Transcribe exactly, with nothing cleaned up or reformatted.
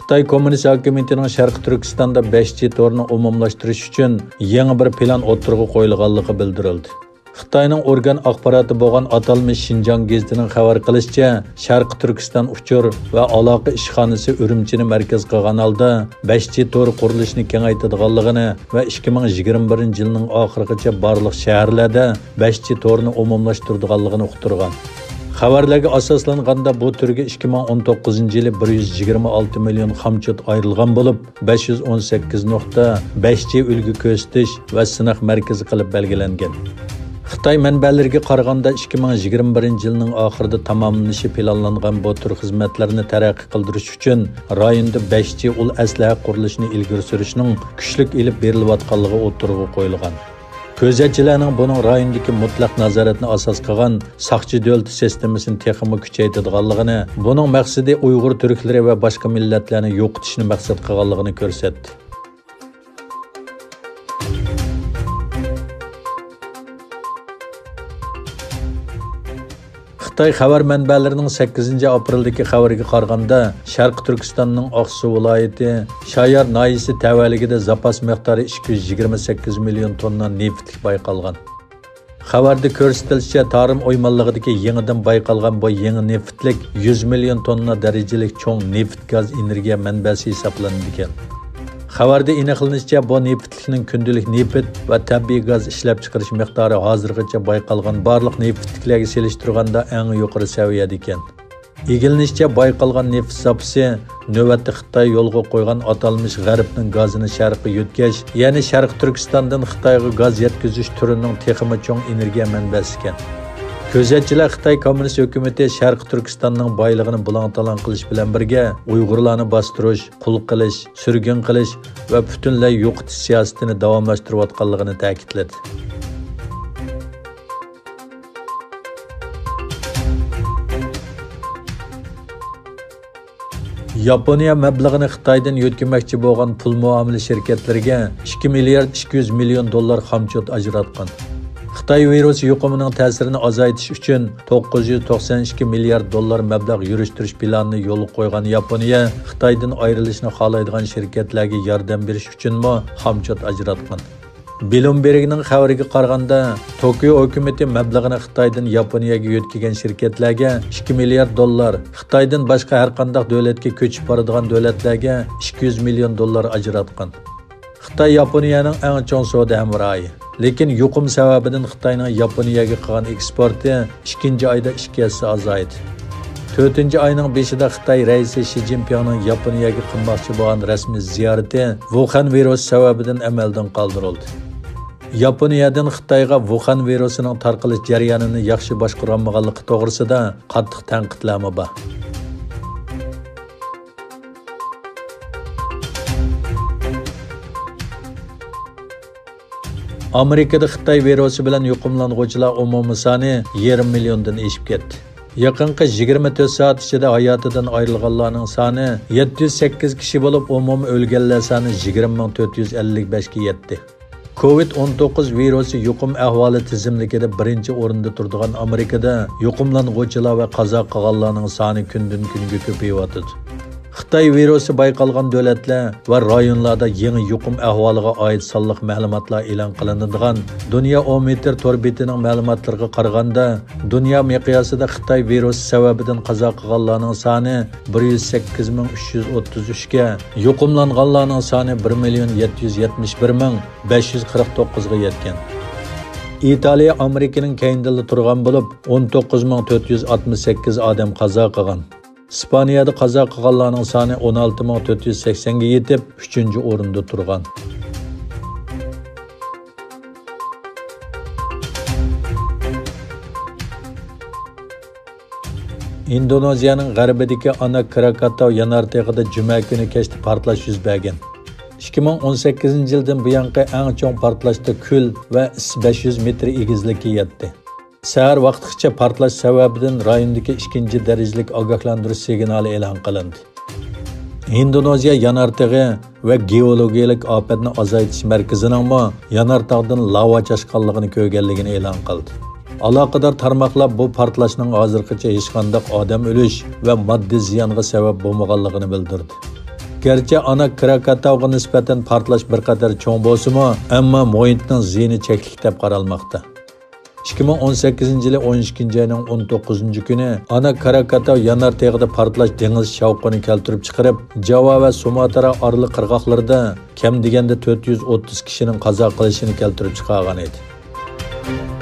خىتاي كوممۇنىست ھاكىمىيىتىنىڭ شەرقىي تۈركىستاندا بەش جى تورىنى ئومۇملاشتۇرۇش ئۈچۈن يېڭى بىر پىلان ئوتتۇرىغا قويۇلغانلىقى بىلدۈرۈلدى. خىتاينىڭ ئورگان ئاخباراتى بولغان ئاتالمىش شىنجاڭ گېزىتىنىڭ خەۋەر قىلىشىچە، شەرقىي تۈركىستان ئۇچۇر ۋە ئالاقە ئىشخانىسى ئۈرۈمچىنى مەركەز قىلغان ھالدا بەش جى تورى قۇرۇلۇشىنى كېڭەيتىدىغانلىقىنى ۋە ئىككى مىڭ يىگىرمە بىرىنچى يىلنىڭ ئاخىرىغىچە بارلىق شەھەرلەردە بەش جى تورىنى ئومۇملاشتۇرىدىغانلىقىنى ئۇقتۇرغان. خەۋەرلەرگە ئاساسلانغاندا، بۇ تۈرگە ئىككى مىڭ ئون توققۇزىنچى يىلى بىر يۈز يىگىرمە ئالتە مىليون خامچوت ئايرىلغان بولۇپ، بەش يۈز ئون سەككىز نۇقتا بەش جى ئۈلگە كۆرسىتىش ۋە سىناق مەركىزى قىلىپ بەلگىلەنگەن. خىتاي مەنبەلىرىگە قارىغاندا، ئىككى مىڭ يىگىرمە بىرىنچى يىلنىڭ ئاخىرىدا تاماملىنىشى پىلانلانغان بۇ تۈر خىزمەتلەرنى تەرەققىي قىلدۇرۇش ئۈچۈن رايوندا بەش جى ئۇل ئەسلىھە قۇرۇلۇشىنى ئىلگىرى سۈرۈشنىڭ كۈچلۈك ئېلىپ بېرىلىۋاتقانلىقى ئوتتۇرىغا قويۇلغان. كۆزەتچىلەرنىڭ بۇنىڭ رايوندىكى مۇتلەق نازارەتنى ئاساس قىلغان ساقچى دۆلىتى سىستېمىسىنى تېخىمۇ كۈچەيتىدىغانلىقىنى، بۇنىڭ مەقسىتى ئۇيغۇر تۈركلىرى ۋە باشقا مىللەتلەرنى يوقىتىشنى مەقسەت قىلغانلىقىنى كۆرسەتتى. خىتاي خەۋەر مەنبەلىرىنىڭ سەككىزىنچى ئاپرېلدىكى خەۋىرىگە قارىغاندا، شەرقىي تۈركىستاننىڭ ئاقسۇ ۋىلايىتى شايار ناھىيەسى تەۋەلىكىدە زاپاس مىقدارى ئىككى يۈز يىگىرمە سەككىز مىليون توننا نېفىتلىك بايقالغان. خەۋەردە كۆرسىتىلىشىچە، تارىم ئويمانلىقىدىكى يېڭىدىن بايقالغان بۇ يېڭى نېفىتلىك يۈز مىليون توننا دەرىجىلىك چوڭ نېفىت گاز ئېنېرگىيە مەنبەسى ھېسابلىنىدىكەن. خەۋەردە ئېنىقلىنىشىچە، بۇ نېفىتلىكنىڭ كۈندىلىك نېفىت ۋە تەبىئىي گاز ئىشلەپچىقىرىش مىقدارى ھازىرغىچە بايقالغان بارلىق نېفىتلىكلەرگە سېلىشتۇرغاندا ئەڭ يۇقىرى سەۋىيەدە ئىكەن. ئىگىلىنىشىچە، بايقالغان نېفىت زاپىسى نۆۋەتتە خىتاي يولغا قويغان ئاتالمىش غەربنىڭ گازىنى شەرققە يۆتكەش، يەنى شەرقىي تۈركىستاندىن خىتايغا گاز يەتكۈزۈش تۈرىنىڭ تېخىمۇ چوڭ ئېنېرگىيە مەنبەسى ئىكەن. كۆزەتچىلەر خىتاي كوممۇنىست ھۆكۈمىتى شەرقىي تۈركىستاننىڭ بايلىقىنى بۇلاڭ-تالاڭ قىلىش بىلەن بىرگە، ئۇيغۇرلارنى باستۇرۇش، قۇل قىلىش، سۈرگۈن قىلىش ۋە پۈتۈنلەي يوقىتىش سىياسىتىنى داۋاملاشتۇرۇۋاتقانلىقىنى تەكىتلىدى. ياپونىيە مەبلىغىنى خىتايدىن يۆتكىمەكچى بولغان پۇل مۇئامىلە شىركەتلىرىگە ئىككى مىليارد ئىككى يۈز مىليون دوللار خامچوت ئاجراتقان. خىتاي ۋىرۇسى يۇقۇمىنىڭ تەسىرىنى ئازايتىش ئۈچۈن توققۇز يۈز توقسان ئىككى مىليارد دوللار مەبلەغ يۈرۈشتۈرۈش پىلانىنى يولغا قويغان ياپونىيە خىتايدىن ئايرىلىشنى خالايدىغان شىركەتلەرگە ياردەم بېرىش ئۈچۈنمۇ خامچوت ئاجراتقان. بلومبېرگنىڭ خەۋىرىگە قارىغاندا، توكيو ھۆكۈمىتى مەبلىغىنى خىتايدىن ياپونىيەگە يۆتكىگەن شىركەتلەرگە ئىككى مىليارد دوللار، خىتايدىن باشقا ھەرقانداق دۆلەتكە كۆچۈپ بارىدىغان دۆلەتلەرگە ئىككى يۈز مىليون دوللار ئاجراتقان. خىتاي ياپونىيەنىڭ ئەڭ چوڭ سودا ھەمراھى. لېكىن يۇقۇم سەۋەبىدىن خىتاينىڭ ياپونىيەگە قىلغان ئېكسپورتى ئىككىنچى ئايدا ئىككى ھەسسە ئازايدى. تۆتىنچى ئاينىڭ بېشىدا خىتاي رەئىسى شى جىنپىڭنىڭ ياپونىيەگە قىلماقچى بولغان رەسمىي زىيارىتى ۋۇخەن ۋىرۇسى سەۋەبىدىن ئەمەلدىن قالدۇرۇلدى. ياپونىيەدىن خىتايغا ۋۇخەن ۋىرۇسىنىڭ تارقىلىش جەريانىنى ياخشى باشقۇرالمىغانلىقى توغرىسىدا قاتتىق تەنقىدلەرمۇ بار. ئامېرىكىدا خىتاي ۋىرۇسى بىلەن يۇقۇملانغۇچىلار ئومۇمىي سانى يېرىم مىليوندىن ئېشىپ كەتتى. يېقىنقى يىگىرمە تۆت سائەت ئىچىدە ھاياتىدىن ئايرىلغانلارنىڭ سانى يەتتە يۈز سەككىز كىشى بولۇپ، ئومۇمىي ئۆلگەنلەر سانى يىگىرمە مىڭ تۆت يۈز ئەللىك بەشكە يەتتى. كوۋىد ئون توققۇز ۋىرۇسى يۇقۇم ئەھۋالى تىزىملىكىدە بىرىنچى ئورۇندا تۇرىدىغان ئامېرىكىدا يۇقۇملانغۇچىلار ۋە قازا قىلغانلارنىڭ سانى كۈندىن-كۈنگە كۆپىيىۋاتىدۇ. خىتاي ۋىرۇسى بايقالغان دۆلەتلەر ۋە رايونلاردا يېڭى يۇقۇم ئەھۋالىغا ئائىت سانلىق مەلۇماتلار ئېلان قىلىنىدىغان دۇنيا ئون مېتىر تور بېتىنىڭ مەلۇماتلىرىغا قارىغاندا، دۇنيا مىقياسىدا خىتاي ۋىرۇسى سەۋەبىدىن قازا قىلغانلارنىڭ سانى بىر يۈز سەككىز مىڭ ئۈچ يۈز ئوتتۇز ئۈچكە، يۇقۇملانغانلارنىڭ سانى بىر مىليون يەتتە يۈز يەتمىش بىر مىڭ بەش يۈز قىرىق توققۇزغا يەتكەن. ئىتالىيە ئامېرىكىنىڭ كەينىدىلا تۇرغان بولۇپ، ئون توققۇز مىڭ تۆت يۈز ئاتمىش سەككىز ئادەم قازا قىلغان. ئىسپانىيەدە قازا قىلغانلارنىڭ سانى ئون ئالتە مىڭ تۆت يۈز سەكسەنگە يېتىپ، ئۈچىنچى ئورۇندا تۇرغان. ئىندونېزىيەنىڭ غەربىدىكى ئانا كراكاتاۋ يانارتېغىدا جۈمە كۈنى كەچتە پارتلاش يۈز بەرگەن. ئىككى مىڭ ئون سەككىزىنچى يىلدىن بۇيانقى ئەڭ چوڭ پارتلاشتا كۈل ۋە ئىس بەش يۈز مېتىر ئېگىزلىككە يەتتى. سەھەر ۋاقتىغىچە پارتلاش سەۋەبىدىن رايوندىكى ئىككىنچى دەرىجىلىك ئاگاھلاندۇرۇش سىگنالى ئېلان قىلىندى. ھىندونېزىيە يانارتېغى ۋە گېئولوگىيەلىك ئاپەتنى ئازايتىش مەركىزىنىڭمۇ يانارتاغدىن لاۋا چاچقانلىقىنى كۆرگەنلىكىنى ئېلان قىلدى. ئالاقىدار تارماقلار بۇ پارتلاشنىڭ ھازىرغىچە ھېچقانداق ئادەم ئۆلۈش ۋە ماددىي زىيانغا سەۋەب بولمىغانلىقىنى بىلدۈردى. گەرچە ئانا كراكاتاۋغا نىسبەتەن پارتلاش بىر قەدەر چوڭ بولسىمۇ، ئەمما مۇھىتنىڭ زىيىنى چەكلىك دەپ قارالماقتا. ئىككى مىڭ ئون سەككىزىنچى يىلى ئون ئىككىنچى ئاينىڭ ئون توققۇزىنچى كۈنى ئانا كراكاتاۋ يانار تېغىدا پارتلاش دېڭىز شاۋقۇنى كەلتۈرۈپ چىقىرىپ، جاۋا ۋە سۇماترا ئارىلى قىرغاقلىرىدا كەم دېگەندە تۆت يۈز ئوتتۇز كىشىنىڭ قازا قىلىشىنى كەلتۈرۈپ چىقارغان ئىدى.